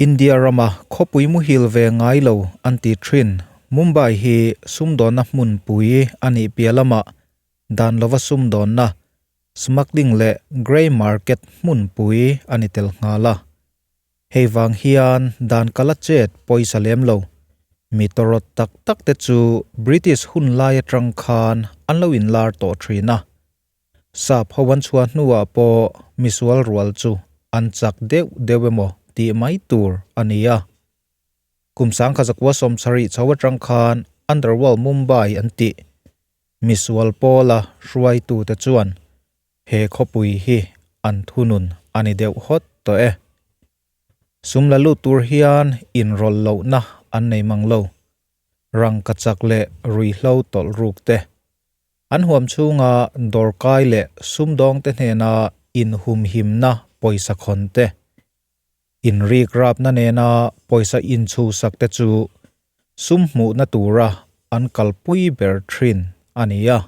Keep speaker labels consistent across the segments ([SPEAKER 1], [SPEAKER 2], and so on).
[SPEAKER 1] India rama khawpui muhil ve ngai lo an ti thin. Mumbai hi sumdawnna hmunpui a nih piah lamah dan lova sumdawnna, smuggling leh grey market hmunpui a ni tel nghal a. Hei vang hian dan kala chet pawisa lem lo. Mi tawrawt tak tak te chu British hun lai atang khan an lo inlar tawh thin a. Sap ho an chhuah hnuah pawh misual rual chu an chak deuh deuh emaw tih mai tur a ni a. Kum 1970 chho atang khan Underworld Mumbai an tih misual pawla hruaitute chuan he khawpui hi an thunun a ni deuh hawt tawh e. Sum la lut tur hian inrawlh lohna an nei mang lo. Rangkachak leh ruihhlo tawlh ruk te. An huam chhunga dawrkai leh sumdawngte hnena inhumhimna pawisa khawn te, inrikrapna nena pawisa inchhusak te chu sum hmuhna tura an kalpui ber thin a ni a.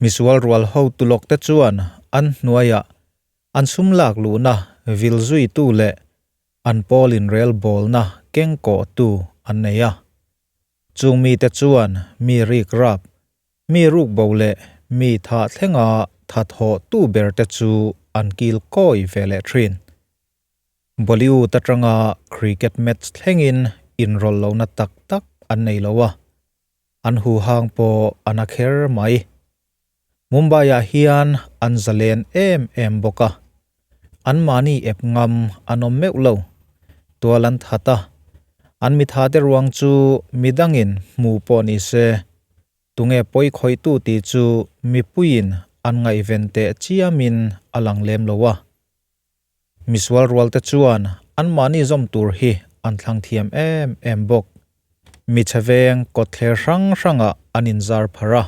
[SPEAKER 1] Misual rual hotu lawkte chuan an hnuaiah an sum lak luhna vil zuitu leh an pawl inrelbawlna kengkawhtu an nei a. Chung mite chuan mi rikrap, mi rukbo leh mi thah thlenga thathawhtu berte chu an kil kawi ve leh thin. Bollywood atanga cricket match thlengin inrawlh lohna tak tak an nei lo a, an huhang pawh a na kher mai. Mumbai-ah hian an zalen em em bawk a, anmahni ep ngam an awm meuh lo. Tual an that a, an mithate ruang chu midangin hmu pawh ni se, tunge pawi khawihtu tih chu mipuiin an ngaihven teh chiamin a lang lem lo a. Misual rualte chuan anmahni zawm tur hi an thlang thiam em em bawk. Mi chhe veng kawtthler hrang hrangah an inzar pharh a.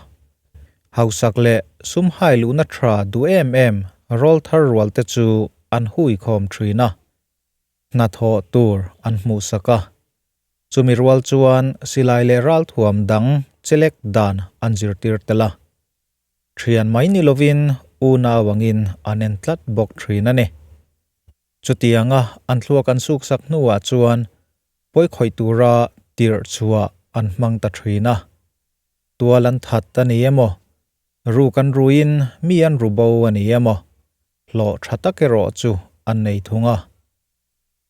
[SPEAKER 1] Hausak leh sum hai luhna tha duh em em rawl thar rualte chu an hui khawm thin a, hnathawh tur an hmuhsak a. Chumi rual chuan silai leh ralthuam dang chelek dan an zirtir tel a. Thian mai ni lovin unau angin an en tlat bawk thin a ni. Chutianga an thluak an suksak hnuah chuan pawi khawih tura tirh chhuah an hmang ta thin a. Tual an that a ni emaw, ruk an ruin mi an ru bo a ni emaw, hlawh tha tak erawh chu an nei thung a.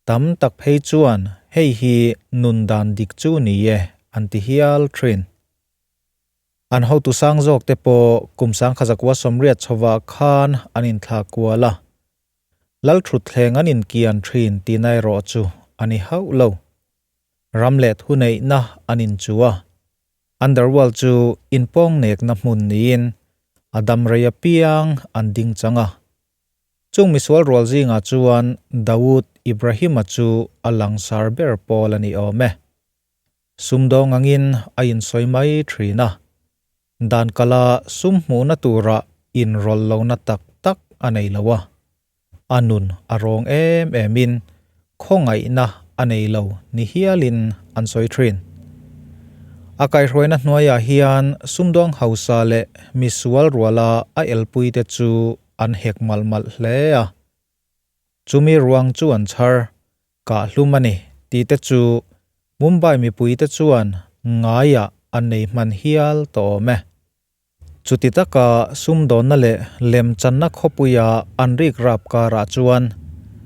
[SPEAKER 1] Tam tak phei chuan hei hi nun dan dik chu ni e an ti hial thin. An hotu sang zawk te pawh kum 1980 chhovah khan an inthlak kual a. Lalthutthleng an inkian thin tihna erawh chu a ni hauh lo. Ram leh thuneihna an inchu a. Underworld chu inpawngnekna hmun niin a dam rei apiang an ding chang a. Chung misual rual zingah chuan Dawood Ibrahim-a chu a langsar ber pawl a ni awm e. Sumdawng angin a insawi mai thin a. Dan kala sum hmuhna tura inrawlh lohna tak tak a nei lo a. A nun a rawng em emin khawngaihna a nei lo ni hialin an sawi thin. A kaihhruaina hnuaiah hian sumdawng hausa leh misual ruala a elpuite chu an hek malh malh hle a. Chumi ruang chu an chhar, kah hlum a ni tih te chu Mumbai mipuite chuan ngaiah an nei hman hial tawh awm e. Chuti taka sumdawnna leh lemchanna khawpuia an rik rap karah chuan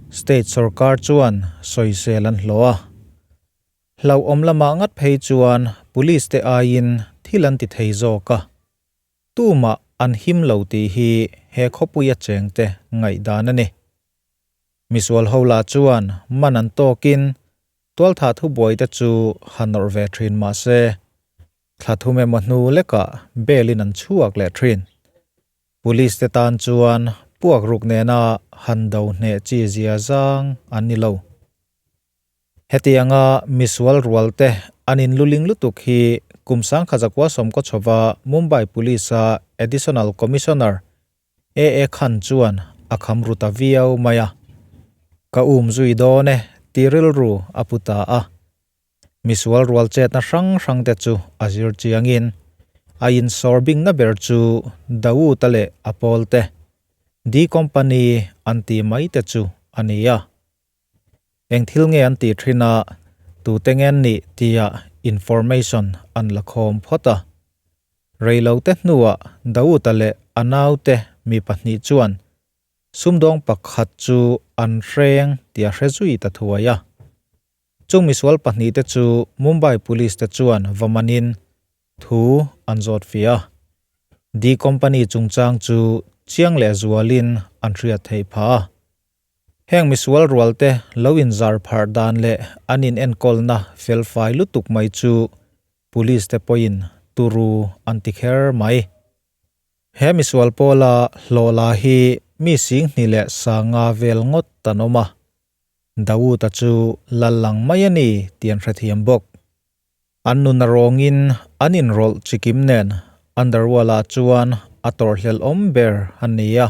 [SPEAKER 1] state sorkar chuan sawisel an hlawh a. Hlauhawm lamah ngat phei chuan police te aiin thil an ti thei zawk a. Tumah an him lo tih hi he khawpuia chengte ngaihdan a ni. Misual ho lah chuan man an tawkin tualthah thubuaite chu han nawrh ve thin mah se, thla thum emaw hnu lekah bail-in an chhuak leh thin. Police te tan chuan puak ruk nena han do hneh chi zia zang an ni lo. Hetianga misual rual te an inluling lutuk hi kum 1990 chhova Mumbai Police-a Additional Commissioner AA Khan chuan a kham ru ta viau mai a, Ka um zui dawn e ti rilru a pu ta a. Misual rual chetna hrang hrang te chu a zir chiangin a insawr bingna ber chu Dawood-a leh a pawl te, D Company an ti mai te chu a ni a. Eng thil nge an tih thin a, tute nge an nih tia information an la khawm phawt a. Reilote hnuah Dawood-a leh a naute mi pahnih chuan sumdawng pakhat chu an hreng tia hre zui ta thuai a. Chung misual pahnihte chu Mumbai Police te chuan va manin thu an zawt fiah a. D-Company chungchang chu chiang leh zualin an hriat theih phah a. Heng misual rualte lo inzar pharh dan leh an inenkawlna felfai lutuk mai chu Police te pawhin turu an ti kher mai. He misual pawla hlawh la hi mi singhnih leh sanga vel ngawt an awm a, Dawood-a chu lal lang mai a ni tih an hrethiam bawk. An nun a rawngin an inrawlh chikim nen Underworld-ah chuan a tawrhhlelh awm ber a ni a.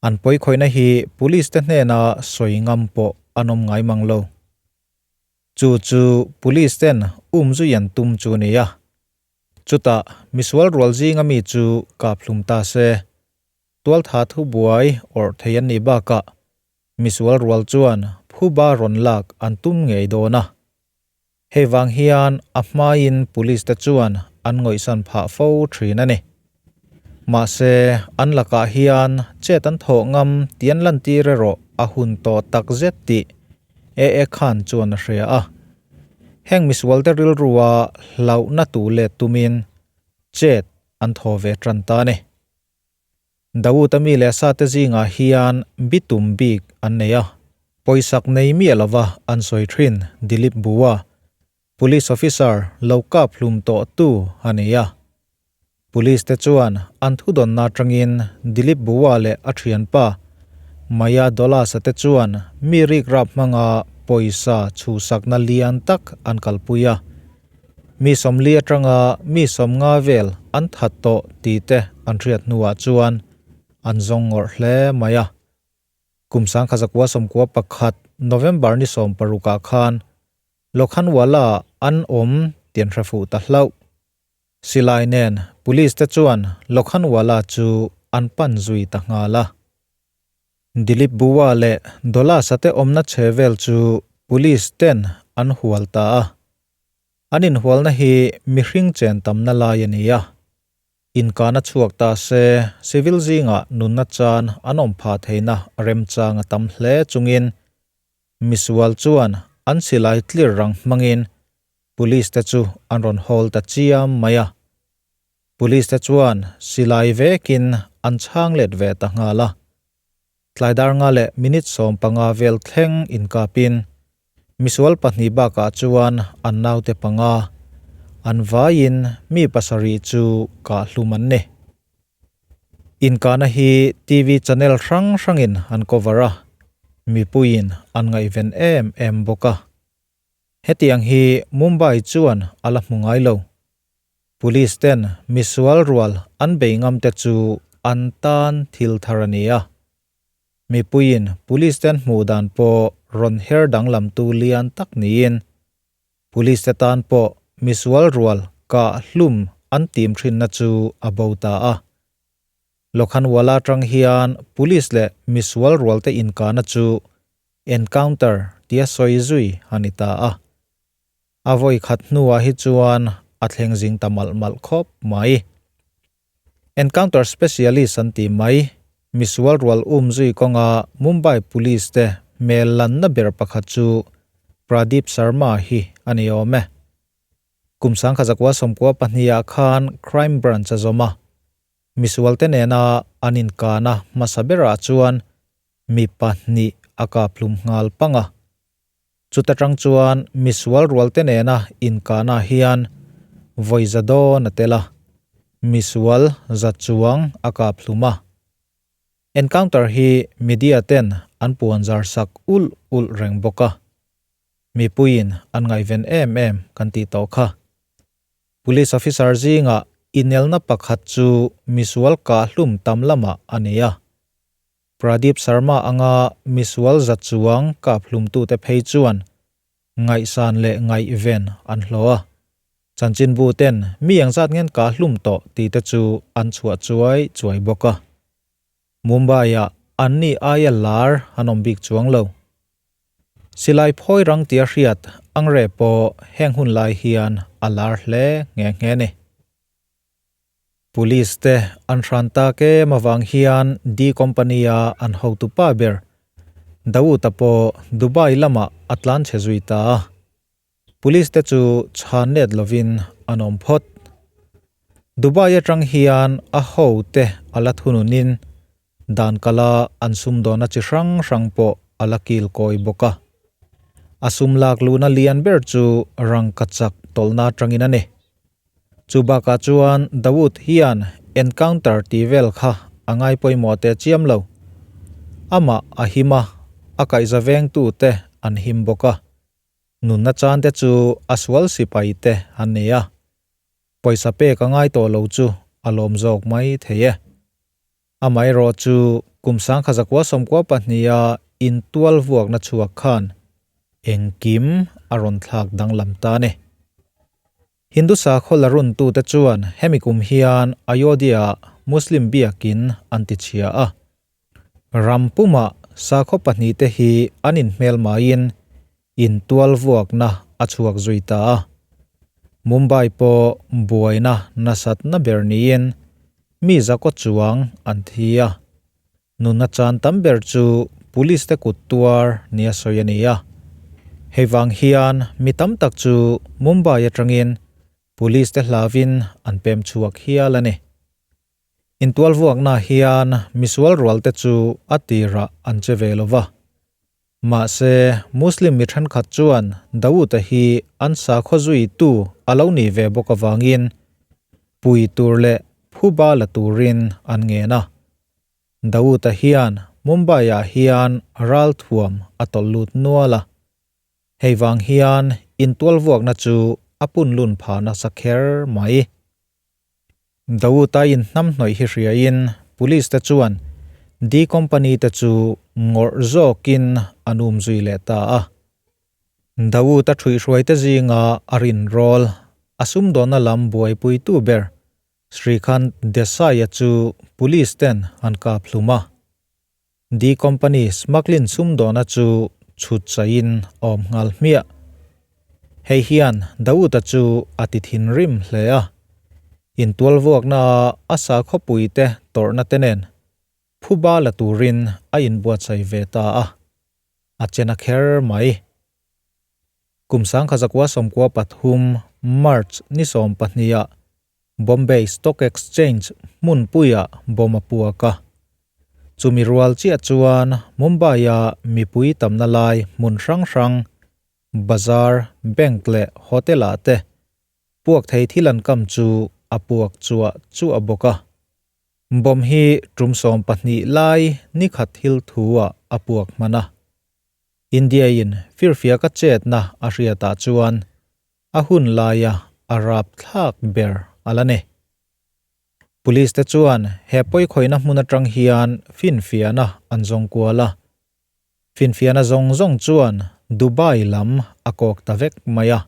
[SPEAKER 1] An pawikhawihna hi Police te hnena sawi ngam pawh an awm ngai mang lo. Chu chu Police ten um zui an tum chu a ni a. Chutah misual rual zinga mi chu kap hlum ta se. Tualtha thubuai awrh thei an nih bakah misual rual chuan phuba rawn lak an tum ngei dawn a. Hei vang hian a hmain Police te chuan an ngawihsan phah fo thin a ni. Mahse, an lakah hian chet an thawh ngam tih an lantir erawh a hun tawh tak zet tih AA Khan chuan a hria a. Heng misualte rilrua hlauhna tu let tumin chet an thaw ve tan ta a ni. Dawood-a mi leh sate zingah hian bitum bik an nei a, pawisak nei miah lova an sawi thin Dilip Bua, Police officer lo kap hlum tawhtu a ni a. Police te chuan an thudawnna atangin Dilip Bua leh a thianpa Maya Dolas-a te chuan mi rikrap hmanga pawisa chhuhsakna lian tak an kalpui a. Mi sawmli atanga mi sawmnga vel an that tawh tih te an hriat hnuah chuan an zawng ngawrh hle mai a. Kum sangkha zakua sawmkua pakhat November ni sawmparukah khan Lokhanwala an awm tih an hre fuh ta hlauh. Silai nen Police te chuan Lokhanwala chu an pan zui ta nghal a. Dilip Buwa leh Dolasa te awmna chhe vel chu Police ten an hual ta a. An inhualna hi mihring chen tamna lai a ni a. Inkana chhuak ta se, civil zingah nunna chan an awm phah theihna remchang a tam hle chungin misual chuan an silai tlir rang hmangin police te chu an rawn hawl ta chiam mai a. Police te chuan silai vekin an chhang let ve ta nghal a. Tlai dar nga leh minute 15 vel thleng inkapin misual pahnih bakah chuan an naute panga, an vaiin mi pasarih chu kah hlum an ni. Inkahna hi TV channel hrang hrangin an cover a, mipuiin an ngaihven em em bawk a. Hetiang hi Mumbai chuan a la hmu ngai lo. Police ten misual rual an bei ngam te chu an tan thil thar a ni a. Mipuiin police ten hmuh dan pawh rawn her danglam tu lian tak niin police te tan pawh misual rual kah hlum an tim thinna chu a bo ta a. Lokhanwala atang hian police leh misual rual te inkahna chu encounter tia sawi zui a ni ta a. A vawi khat hnuah hi chuan a thleng zing ta malh malh khawp mai. Encounter specialist an tih mai, misual rual um zui kawnga Mumbai Police te hmel lanna ber pakhat chu Pradeep Sharma hi a ni awm e. Kum sangkha zakua sawmkua pahnihah khan Crime Branch a zawm a, misual te nena an inkana hmasa berah chuan mi pahnih a kaphlum nghal pang a. Chuta tang chuan misual rualte nena inkahna hian vawi za dawn a tel a, misual za chuang a kap hlum a. Encounter hi media ten an puan zar sak ulh ulh reng bawk a. Mipuiin an ngaihven em em kan tih tawh kha. Police officer zingah inelna pakhat chu misual kah hlum tam lamah a ni a. Pradeep Sharma anga misual za chuang kap hlumtute phei chuan ngaihsan leh ngaihven an hlawh a. Chanchinbu ten mi engzat ngen kah hlum tawh tih te chu an chhuah chuai chuai bawk a. Mumbai-ah anni aia lar an awm bik chuang lo. Silai phawi rang tia hriat angreh pawh heng hun lai hian a lar hle nghe nghe ni. Police te an hran tak em avang hian D Company a an hotu pa ber Dawood-a pawh Dubai lamah a tlan chhe zui ta a. Police te chu chhan let lovin an awm phawt. Dubai atang hian a ho te a la thununin dan kala an sumdawna chi hrang hrang pawh a la kil kawi bawk a. A sum lak luhna lian ber chu rangkachak tawlhna atangin a ni. Chu bakah chuan Dawood hian encounter tih vel kha a ngai pawimawh teh chiam lo. Amah a him a, a kaihza vengtute an him bawk a. Nunna chan te chu a sual sipai te an ni a. Pawisa pek a ngai tawh lo chu a lawm zawk mai thei e. Amaherawh chu kum 1992 a intual vuakna chhuak khan engkim a rawn thlak danglam ta a ni. Hindu sakhaw la runtute chuan hemi kum hian Ayodhya-ah Muslim biakin an ti chhia a. Ram pumah sakhaw pahnihte hi an inhmel maiin intual vuakna a chhuak zui ta a. Mumbai pawh buaina nasatna ber niin mi zakaw chuang an thi a. Nunna chan tam ber chu police te kut tuar nia sawi a ni a. Hei vang hian mi tam tak chu Mumbai atangin police te hlavin an pem chhuak hial a ni. Intual vuakna hian misual rual te chu a tirah an che ve lo va. Mahse, Muslim mi thenkhat chuan Dawood-a hi an sakhaw zuitu a lo nih ve bawk avangin pui tur leh phuba la turin an ngen a. Dawood-a hian Mumbai-ah hian ralthuam a tawlh lut nual a. Hei vang hian intual vuakna chu a punlun phah nasa kher mai. Dawood-a inhnamhnawih hi hriain Police te chuan D Company te chu ngawrh zawkin an um zui leh ta a. Dawood-a thuihhruaite zinga a rinrawl, a sumdawnna lam buaipuitu ber Srikhant Desai-a chu Police ten an kap hlum a. D Company smuggling sumdawna chu chhut chaiin a awm nghal hmiah. Hei hian Dawood-a chu a ti thinrim hle a, intual vuaknaah a sakhawpuite tawrhna te nen phuba la turin a inbuatsaih ve ta a, a chen a kher mai. Kum 1993 March ni 12 ah Bombay Stock Exchange hmunpuiah bomb a puak a. Chumi rual chiah chuan Mumbai-a mipui tamna lai hmun hrang hrang, bazar, bank leh hotel-ah te puak thei thil an kam chu a puak chuah chuah bawk a. Bomb hi tum 12 lai nikhat thil thu-ah a puak hman a. India-in firfiaka chetna a hriatah chuan a hun laia a rap thlak ber a la ni. Police te chuan he pawikhawihna hmun atang hian finfiahna an zawng kual a. Finfiahna zawng zawng chuan Dubai lam a kawk ta vek mai a.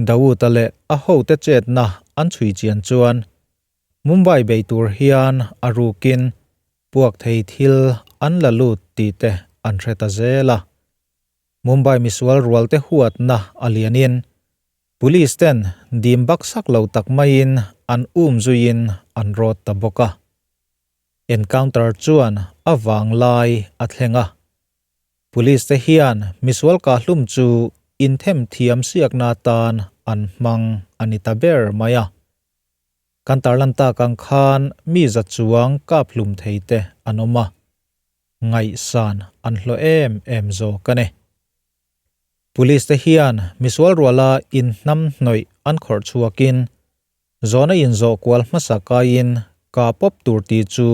[SPEAKER 1] Dawood-a leh a hote chetna an chhui chian chuan Mumbai bei tur hian a rukin puak thei thil an la lut tih te an hre ta zel a. Mumbai misual rual te huatna a lianin Police ten dim baksak lo tak maiin an um zuiin an rawt ta bawk a. Encounter chuan a vang lai a thleng a. Police te hian misual kahlum chu inthem thiam siakna atan an hmang a ni ta ber mai a. Kan tarlan tak ang khan mi za chuang kap hlum thei te an awm a, ngaihsan an hlawh em em zawk a ni. Police te hian misual ruala inhnam hnawih an khawrh chhuakin zawhna inzawh kual hmasa kaiin kah pawp tur tih chu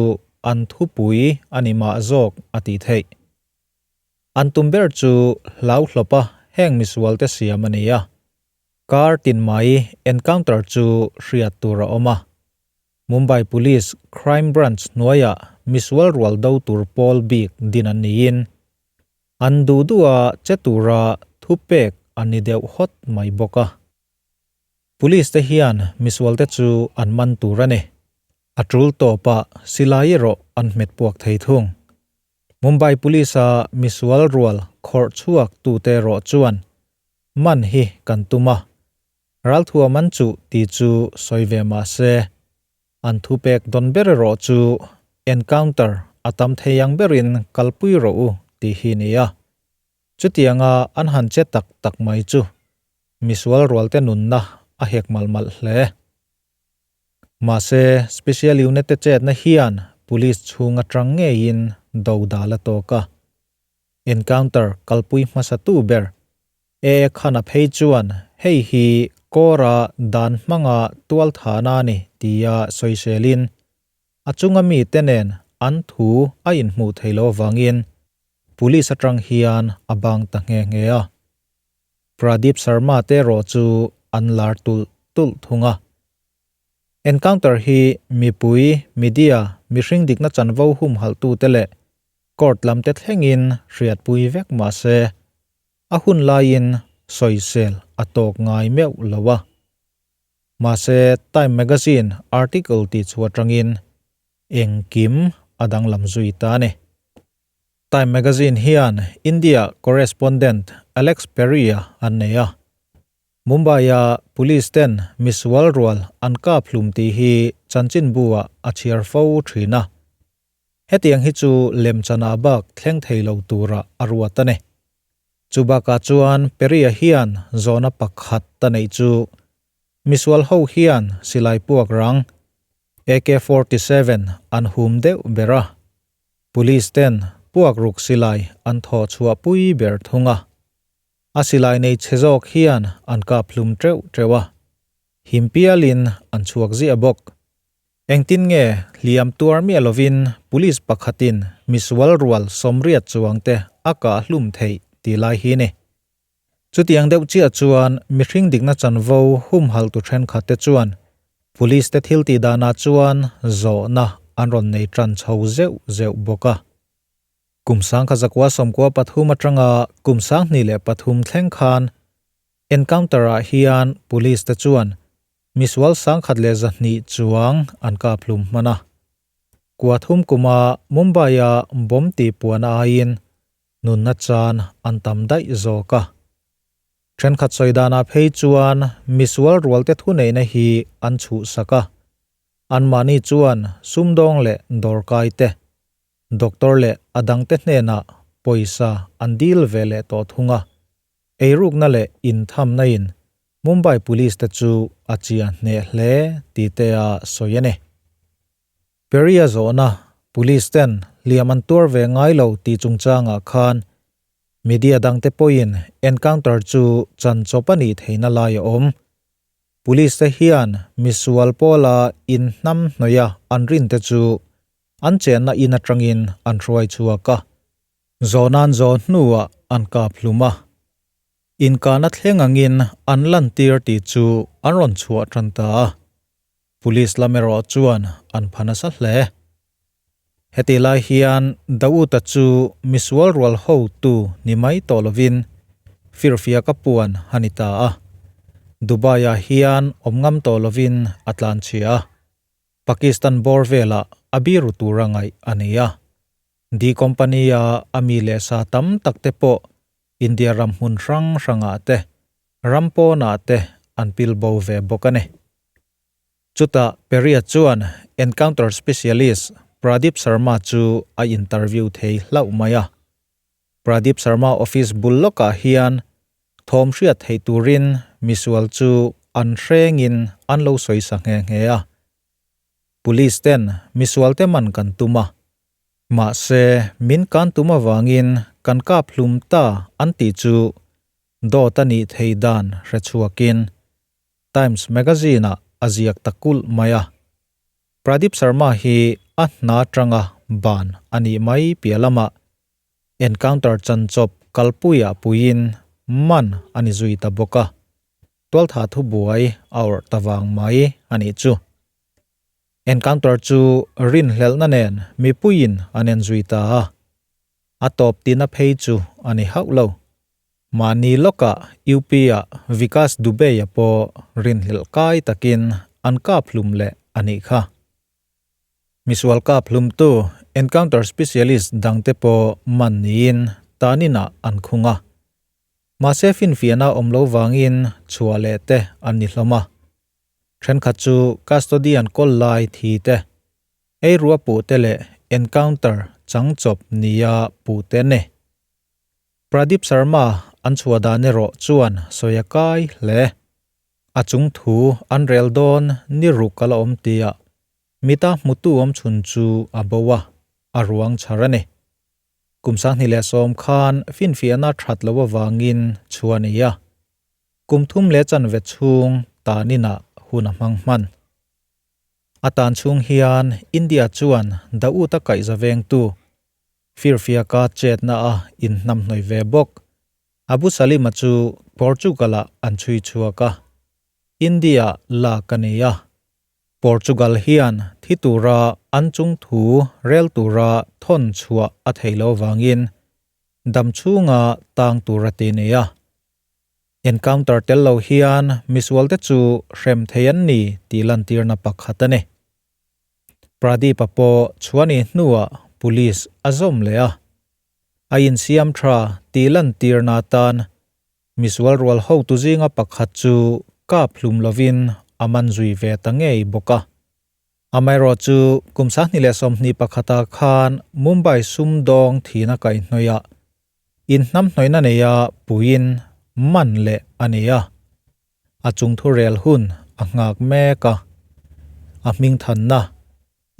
[SPEAKER 1] an thupui a ni mah zawk a tih theih. An tum ber chu hlau hlawpa heng misual te siam a ni a. Kar tin mai encounter chu hriat tur a awm a. Mumbai Police Crime Branch hnuaiah misual rual do tur pawl bik din an niin an duh duha che tura thupek an ni deuh hawt mai bawk a. Police te hian misual te chu an man tur a ni. A tul tawpah silai erawh an hmet puak thei thung. Mumbai Police-a misual rual khawrh chhuak tute erawh chuan man hi kan tum a, ralthuam an chuh tih chu sawi ve mah se, an thupek dawn ber erawh chu encounter a tam thei ang berin kalpui rawh u tih hi ni a. Chutianga an han che tak tak mai chu misual rualte nunna a hek malh malh hle. Mahse, Special Unit te chetna hian Police chhung atang ngeiin do dal a tawk a. Encounter kalpui hmasatu ber AA Khan-a phei chuan hei hi Kawra dan hmanga tual thahna a ni tia sawiselin a chunga mite nen an thu a inhmuh theih loh avangin Police atang hian a bang ta nghe nghe a. Pradeep Sharma te erawh chu an lar tulh tulh thung a. Encounter hi mipui, media, mihring dikna chanvo humhalhtute leh court lamte thlengin hriatpui vek mah se, a hun laiin sawisel a tawk ngai meuh lo a. Mahse, Time Magazine article tihchhuah atangin engkim a danglam zui ta a ni. Time Magazine hian India correspondent Alex Perry-a an nei a. Mumbai-a police ten misual rual an kap hlum tih hi chanchinbu-ah a chhiar fo thin a. Hetiang hi chu lemchanah bak thleng thei lo tura a ruat a ni. Chu bakah chuan Perry-a hian zawhna pakhat ta neih chu misual ho hian silai puak rang AK-47 an hum deuh ber a. Police ten puak ruk silai an thawh chhuah pui ber thung a. A silai nei chhe zawk hian an kap hlum teuh teuh a. Him pialin an chhuak ziah bawk. Engtin nge hliam tuar miah lovin police pakhatin misual rual sawmriat chuangte a kah hlum theih tih lai hi ni. Chutiang deuh chiah chuan mihring dikna chanvo humhaltu thenkhat te chuan Police te thil tih danah chuan zawhna an rawn nei tan chho zeuh zeuh bawk a. Kum sangkha zakua 13 atanga kum 2003 thleng khan encounter ah hian Police te chuan misual 102 chuang an kap hlum hman a. Kua thum kuma Mumbai a bomb tih puan aiin nunna chan an tam daih zawk a. Thenkhat sawi danah phei chuan misual rualte thuneihna hi an chhuhsak a. Anmahni chuan sumdawng leh dawrkai te, doctor leh a dangte hnenah pawisa an dil ve leh tawh thung a. Eirukna leh inthamna in Mumbai Police te chu a chia hneh hle tih te a sawi a ni. Perry-a zawhna Police ten hliam an tuar ve ngai lo tih chungchangah khan media dangte pawhin encounter chu chan chawp a nih theihna lai a awm. Police te hian misual pawla inhnam hnawih a an rinte chu an chenna in atangin an hruai chhuak a, zawhna an zawh hnuah an kap hlum a. Inkahna thleng angin an lantir tih chu an rawn chhuah tan ta a. Police lam erawh chuan an pha nasa hle. Hetih lai hian Dawood-a chu misual rual hotu ni mai tawh lovin firfiaka puan a ni ta a. Dubai-ah hian awm ngam tawh lovin a tlanchhia a, Pakistan bawr velah a biru tura ngaih a ni a. D Company-a a mi leh sa tam tak te pawh India ram hmun hrang hrangah te, ram pawnah te an pil bo ve bawk a ni. Chutah Perry-a chuan encounter specialist Pradeep Sharma chu a interview thei hlauh mai a. Pradeep Sharma office bul lawkah hian thawm hriat theih turin misual chu an hrengin an lo sawi sa nghe nghe a. Police ten misual te man kan tum a, mahse min kan tum avangin kan kap hlum ta an tih chu dawt a nih thei dan hre chhuakin Times Magazine-ah a ziak ta kulh mai a. Pradeep Sharma hi a hna atanga ban a nih mai piah lamah encounter chanchawp kalpuiah puiin man a ni zui ta bawk a, tualtha thubuai a awrh ta vang mai a nih chu. Encounter chu rinhlelhna nen mipuiin an en zui ta a, a tawp tina phei chu a ni hauh lo. Mahni lawkah UP-ah Vikas Dubey-a pawh rinhlelh kai takin an kap hlum leh a nih kha. Misual kap hlumtu encounter specialist dangte pawh man niin tanin ah an khung a. Mahse finfiahna awm lo vangin chhuah leh te an ni hlawm a. Thenkhat chu custody an kawl lai thi te, ei rua puh te leh encounter chang chawp nia puh te an ni. Pradip Sharma an chhuah dan erawh chuan sawi a kai hle. A chung thu an rel dawn ni ruk a la awm tia mita hmutu awm chhun chu a bo a, a ruang chhar a ni. Kum 2010 khan finfiahna that lo avangin chhuah a ni a, kum thum leh chanve chhung taninah hun a hmang hman. A tan chhung hian India chuan Dawood-a kaihza vengtu Firfiaka chetna a inhnamhnawih ve bawk. Abu Salim-a chu Portugal-ah an chhui chhuak a, India lak a ni a. Portugal hian thi tura an chung thu rel tura thawn chhuah a theih loh avangin dam chhunga tang tur a ti ni a. Encounter tel lo hian misualte chu hrem thei an ni tih lantirna pakhat a ni. Pradeep-a pawh chhuani hnuah police a zawm leh a, a insiam tha tih lantirna atan misual rual hotu zinga pakhat chu kap hlum lovin a man zui ve ta ngei bawk a. Amaherawh chu kum 2021 khan Mumbai sumdawng thihna kaihhnawihah inhnamhnawihna neia puiin man leh a ni a. A chung thu rel hun a nghak mek a, a hming thanna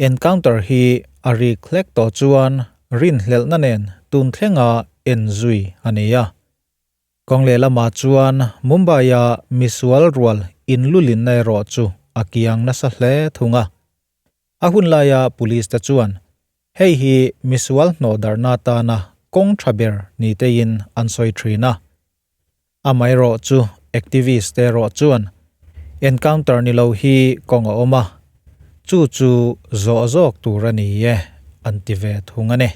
[SPEAKER 1] encounter hi a rik hlek tawh chuan rinhlelhna nen tun thlenga en zui a ni a. Kawng lehlamah chuan Mumbai-a misual rual inlulinna erawh chu a kiang nasa hle thung a. A hun laia police te chuan hei hi misual hnawhdarhna atana kawng tha ber ni teiin an sawi thin a. Amaherawh chu activist te erawh chuan encounter ni lo hi kawng a awm a, chu chu zawh zawk tur a ni e an ti ve thung a ni.